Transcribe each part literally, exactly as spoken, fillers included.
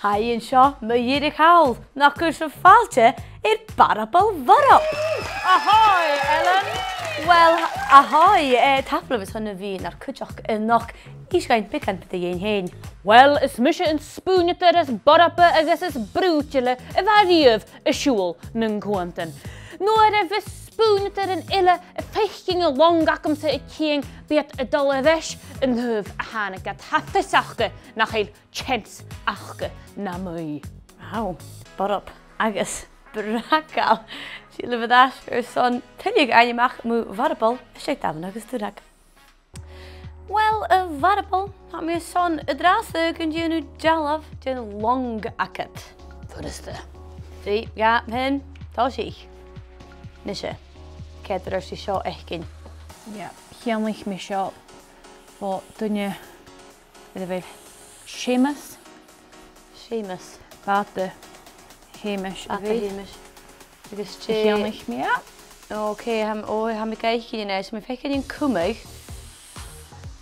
Aidh, an seo mu dheireadh thall, nach cuir sibh fàilte air Barabal Bhorb. Ahoy, Ellen! Well, ahoy, eh, tapadh leibh airson a bhith nar cuideachd a-nochd. Innis dhuinn beagan mu do dheidhinn fhèin. Well, is mise an spùinneadair as borba agus as brùideile a bha riamh a' siubhal nan cuantan. Nuair a bhios spùinneadairean eile a' faicinn an long agamsa a' tighinn, bidh iad a' dol air ais an taobh a thàinig iad. Tha fios aca nach eil teans aca nam aghaidh. Wow, borb agus bragail. Sìos leibh air ais airson tuilleadh fhaighinn a-mach mu Bharabal, is e Damhan agus Dùnag. Well, a Bharabal, tha mi airson an-dràsta gun dèan thu dealbh den long agad. Furasta. Trì, dhà, aon, tòisich. Nise, ciamar a tha seo fhaicinn? Yeah, cheannaich mi seo bho dhuine air a bheil Seumas. Seumas. Bàta Sheumais a bh' ann. Bàta Sheumais. Agus dè cheannaich mi e? Ok, tha mi, o, tha mi ga fhaicinn a-nis, tha mi a' faicinn an cumadh.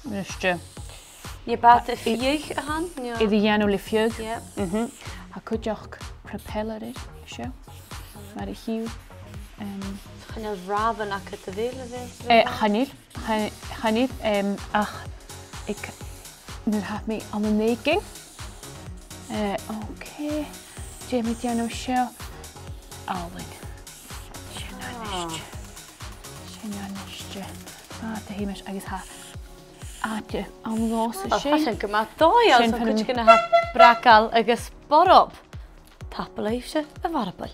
Nise. An e bàta fiadh a th' ann? No? Air a dhèanamh le fiadh. Yeah. Mhm. Tha cuideachd propeller air seo. Mar a chì thu. Em, chan eil ràmhan agad, a bheil, a bheil? Eh, chan eil. Chan, chan eil, em, ach aig, nuair a tha mi ann an èiginn. Eh, ok. Dè tha mi a' dèanamh seo? Àlainn. Sin a-nis. Ah. Sin a-nis. Bàta Sheumais agus tha àite ann dhòmhsa. Well, sin, tha sin gu math dòigheil, sin, so far am cuideigin a tha bragail agus borb. Tapadh leibhse, a Bharabal.